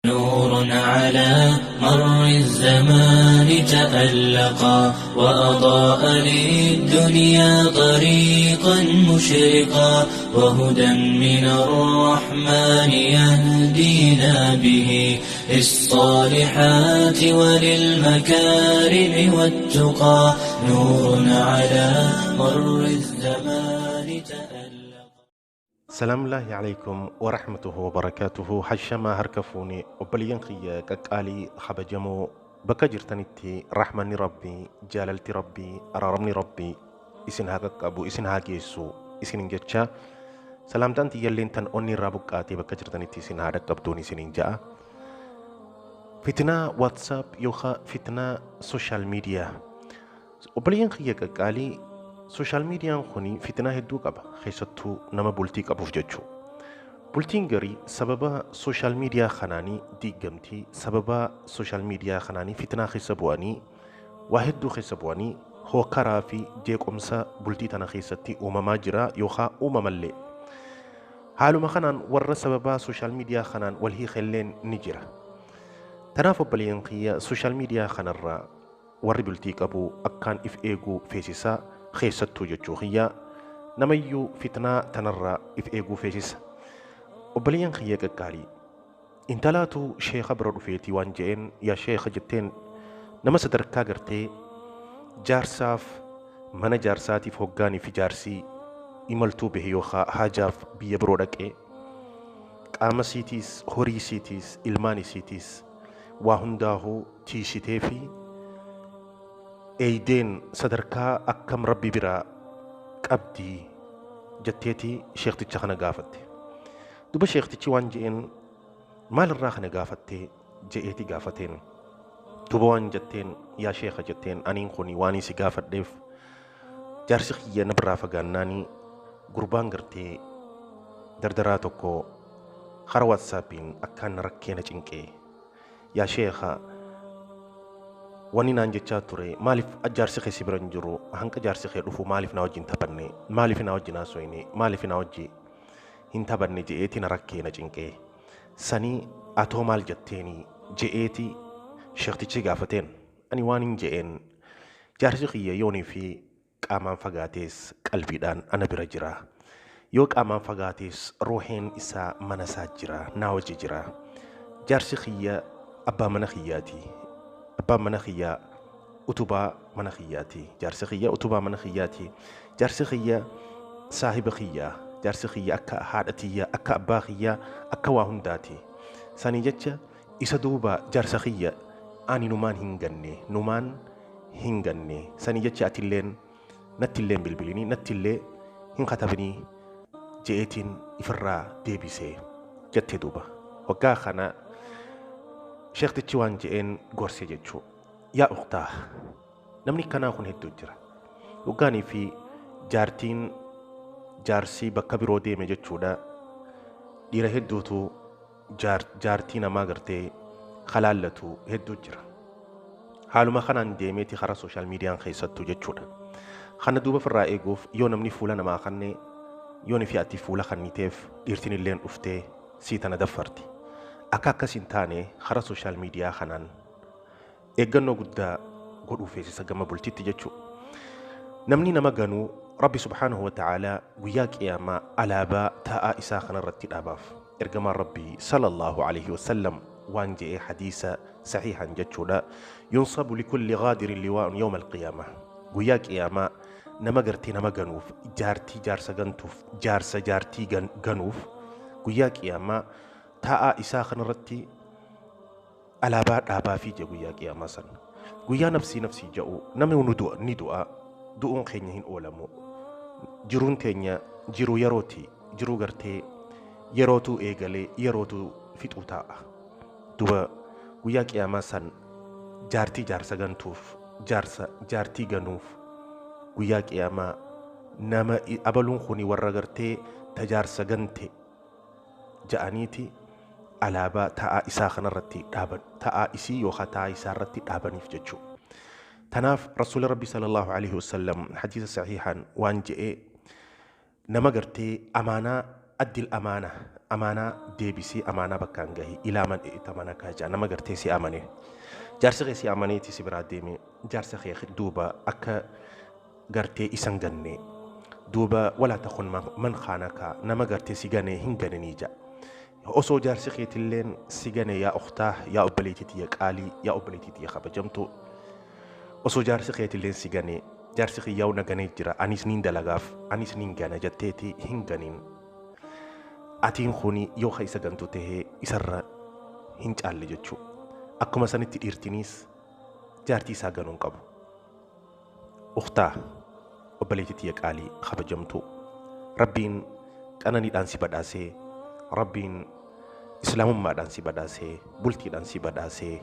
نور على مر الزمان تألقا وأضاء للدنيا طريقا مشرقا وهدى من الرحمن يهدينا به للصالحات وللمكارم والتقى نور على مر الزمان تألقا. Salaamulaahi Aleykum Warahmatuhu Wabarakaatuhu. Hashamaa harka fuune, obboleeyyan kiyya qaqqaalii kabajamoo, bakka jirtanitti rahmanni Rabbii, jaalalti Rabbii, araaramni Rabbii isin haa qaqqabu, isin haa geessu isinin jecha, salaamtaan tiyyalleen tan onni irraa buqqaatee bakka jirtanitti isin haa dhaqqabduun isinin ja'a. Fitnaa WhatsApp yookaan fitnaa social media. Obboleeyyan kiyya qaqqaalii, social miidiyaan kun fitnaa hedduu qaba, keessattuu nama bultii qabuuf jechuu. Bultiin garii sababa social miidiyaa kanaanii diigamtii, sababa social miidiyaa kanaanii fitnaa keessa bu'anii, waa hedduu keessa bu'anii, hookaraa fi jeequmsa bultii tana keessatti uumamaa jira yookaan uumamallee. Haaluma kanaan warra sababa social miidiyaa kanaan wal hiikelleen ni jira. Tanaaf obboleeyyan kiyya, social miidiyaa kanarraa warri bultii qabu akkaan if eeguu feesisa, keessattuu jechuu kiyya namayyuu fitnaa tanarraa if eeguu feesisa. Obboleeyyan kiyya qaqqaalii, intalaatu sheeka bira dhufeetii waan je'een, yaa sheeka jetteen, nama sadarkaa gartee jaarsaaf mana jaarsaatiif hoggaanii fi jaarsii imaltuu bahe yookaan haajaaf biyya biroo dhaqee, qaama isiitiis, horii isiitiis, ilmaan isiitiis, waa hundaahuu tiisitee fi eeydeen sadarkaa akkam Rabbi biraa qabdii jetteeti sheekticha kana gaafatte. Duba sheektichi waan je'een, maalirraa kana gaafattee je'eeti gaafateen. Duba waan jetteen, yaa sheeka jetteen, aniin kun waan si gaafadheef jaarsi kiyya na biraa fagaannaanii gurbaan gartee dardaraa tokko kara WhatsAppiin akkaan na rakkee na cinqee. Yaa sheeka, wanni naan jechaa ture, maaliif jaarsi kee si bira hin jiru? Hanqa jaarsi kee dhufu maaliif na wajjin taphanne? Maaliif na wajjin haasofne? Maaliif na wajji hin taphanne je'eeti na rakkee na cinqee. Sanii atoo maal jetteeni je'eeti sheektichi gaafateen. Ani waan hin je'een, jaarsi kiyya yoonii fi qaamaan fagaatees qalbiidhaan ana bira jira. Yoo qaamaan fagaatees ruuheen isaa mana isaa jira, naa wajji jira. Jaarsi kiyya abbaa mana kiyyaati. Abbaan mana kiyyaa utubaa mana kiyyaati. Jaarsi kiyya utubaa mana kiyyaati. Jaarsi kiyya saahiba kiyyaa. Jaarsi kiyya akka haadha tiyyaa, akka abbaa kiyyaa, akka waa hundaati. Sanii jecha isa duuba jaarsa kiyya ani numaan hin ganne, numaan hin ganne. Sanii jecha atilleen nattillee hin bilbilinii, nattillee hin katabinii je'eetiin ifirraa deebisee jette duuba. Waggaa kana sheektichi waan je'een gorse jechuu. Yaa uktaa, namni kanaa kun hedduu jira. Waggaanii fi jaartiin jaarsii bakka biroo deeme jechuudha. Dhiira hedduutu jaartii namaa gartee kalaallatu hedduu jira. Haaluma kanaan deemeeti karaa social miidiyaan keessattuu jechuudha. Kana duuba ofirraa eeguuf, yoo namni fuula namaa kanne, yoo fi ati fuula kanniteef, dhiirtiin illeen dhuftee sii tana daffarti. Akka akkas hin taane karaa social miidiyaa kanaan eeggannoo guddaa godhuu feesisa gama bultitti jechuudha. Namni nama ganuu Rabbi subhaanahu wa ta'aalaa guyyaa qiyaamaa alaabaa taa'aa isaa kanarratti dhaabaaf. Ergamaan Rabbii sallallahu alaihi wasallam waan je'ee hadiisa sahihan jechuudha. Yunsabu likulli ghaadirin liwaa'un yawma alqiyaama. Guyyaa qiyaamaa nama gartee nama ganuuf, jaartii jaarsa gantuuf, jaarsa jaartii ganuuf guyyaa qiyaamaa taa'aa isaa kanarratti alaabaa dhaabaa fi guyyaa qiyaamaa sana. Guyyaa nafsii nafsii ja'u namni ni du'a, ni du'a, du'uun keenya hin oolamu. Jiruun teenya jiruu yerooti, jiruu gartee yerootu eegalee yerootu fixuu taa'a. Duba guyyaa qiyaamaa san jaartii jaarsa gantuuf, jaarsa jaartii ganuuf guyyaa qiyaamaa nama abaluun kuni warra gartee tajaarsa gante ja'aniiti alaabaa taa'aa isaa kanarratti dhaaban, taa'aa isii yookaan taa'aa isaa irratti dhaabaniif jechuudha. Tanaaf Rasuulli Rabbi sallallahu alaihi wasallam hadiisa sahihaan waan je'ee, nama gartee amaanaa addil amaana Amaanaa deebisii, amaanaa bakkaan gahi. Ilaa man i'tamanaka ja'a, nama gartee si amane. Jaarsi kee si amaneeti si biraa deeme, jaarsa kee duuba akka gartee isa hin ganne. Duuba walaa takun man khaanaka, nama gartee si gane hin ganinii ja'a. Osoo jaarsi keetilleen si gane, yaa ukhtaa, yaa obboleettii tiyya qaalii, yaa obboleettii tiyya kabajamtuu, osoo jaarsi keetilleen si gane, jaarsi kiyyaa'u na ganee jira, anis niin dalagaaf, anis niin gana jetteeti hin ganin. Atiin kuni yoo ka isa gantu tahee isarra hin caalle jechuu. Akkuma sanitti dhiirtiniis jaartii isaa ganuu hin qabu. Ukhtaa, obboleettii tiyya qaalii kabajamtuu, Rabbiin qananiidhaan si badhaasee, Rabbiin islaamummaadhaan si badhaasee, bultiidhaan si badhaasee,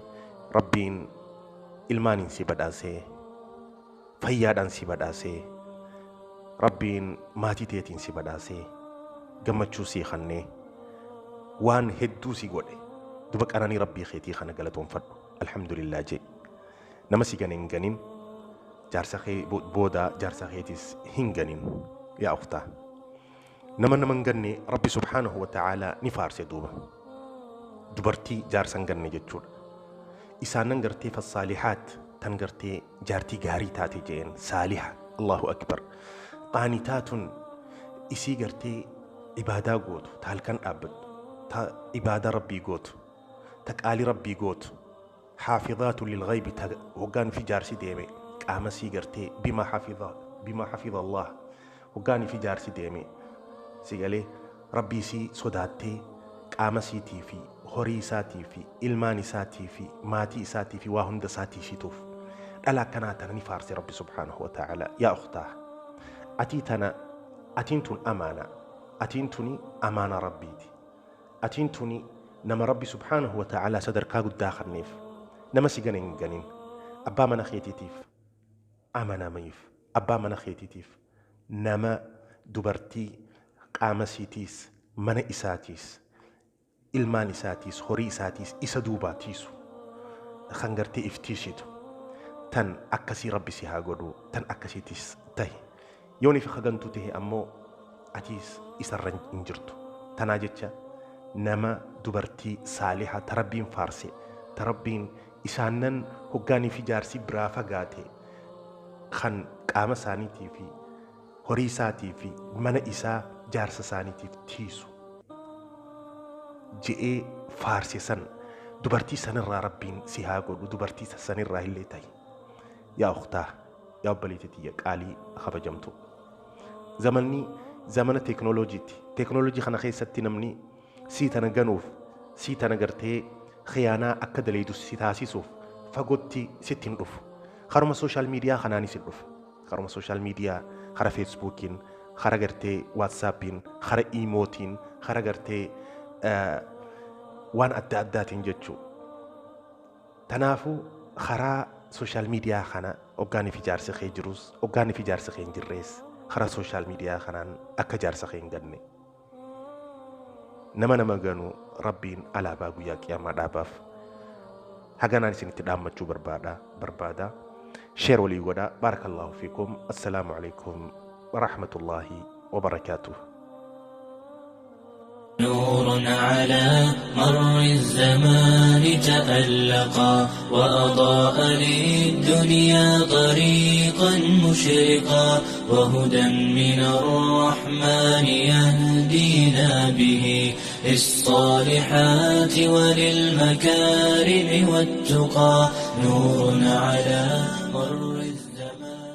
Rabbiin ilmaaniin si badhaasee, fayyaadhaan si badhaasee, Rabbiin maatii teetiin si badhaasee, gammachuu sii kannee, waan hedduu si godhe. Duba qananii Rabbii keetii kana galatoonfadhu, alhamdulillah jee. Nama si gane hin ganin, jaarsa kee booda jaarsa keetis hin ganin, yaa ukhtaa. Nama nama hin ganne Rabbi subhaanahu wa ta'aalaa ni faarse. Duuba dubartii jaarsa hin ganne jechuudha. Isaanan gartee fassaalihaat, tan gartee jaartii gaarii taate jeen, saaliha, Allahu akbar, qaanitaatun, isii gartee ibaadaa gootu, ta halkan dhaabbattu, ta ibaadaa Rabbii gootu, ta qaalii Rabbii gootu, haafizaatu lilghaybi, ta hoggaan fi jaarsi deeme qaama sii gartee bimaa hafiza Allah, hoggaan fi jaarsi deeme si galee Rabbii sii sodaattee qaama siitii fi horii isaatii fi ilmaan isaatii fi maatii isaatii fi waa hunda isaatii siituuf, dhala akkanaa tana ni faarse Rabbi subhaanahu wa ta'ala. Yaa ukhtaa, atii tana, atiin tun amaana, atiin tuni amaana Rabbiiti. Atiin tuni nama Rabbi subhaanahu wa ta'ala sadarkaa guddaa kenneef. Nama si gane hin ganin. Abbaa mana keetiitiif amanamiif. Abbaa mana keetiitiif nama dubartii qaama siitiis, mana isaatiis, ilmaan isaatiis, horii isaatiis isa duubaa tiisu, kan gartee iftiisitu, tan akkasii Rabbi si haa godhu. Tan akkasiitis tahi. Yoon ifi hagantuu tahe ammoo atiis isarra hin jirtu. Tanaa jecha nama dubartii saaliha ta Rabbiin faarse, ta Rabbiin isaannan hoggaanii fi jaarsi biraa fagaate kan qaama isaaniitii fi horii isaatii fi mana isaa jaarsa isaaniitiif tiisu je'ee faarse san, dubartii sanirraa Rabbiin si haa godhu. Dubartii sanirraa illee tahi. Yaa ukhtaa, yaa obboleettii tiyya qaalii kabajamtu, zamanni zamana teeknooloojiiti. Teeknooloojii kana keessatti namni sii tana ganuuf, sii tana gartee khiyaanaa akka daleedu si taasisuuf fagootti sitti hin dhufu. Karuma social media kanaanis hin dhufu. Karuma social media, kara Facebookiin, kara gartee WhatsAppiin, kara Imootiin, kara gartee waan adda addaatiin jechuu. Tanaafuu karaa social media kana hoggaanii fi jaarsi kee jirus, hoggaanii fi jaarsi kee hin jirrees, karaa social media kanaan akka jaarsa kee hin ganne. Nama nama ganu Rabbiin alaabaa guyyaa qiyaamaa dhaabaaf. Haganaan isinitti dhaammachuu barbaada. Share walii godhaa. Baarakallahu fiikum. Assalaamu alaikum warahmatullaahi wabarakaatuh. نور على مر الزمان تألقا وأضاء للدنيا طريقا مشرقا وهدى من الرحمن يهدينا به للصالحات وللمكارم والتقى. نور على مر الزمان.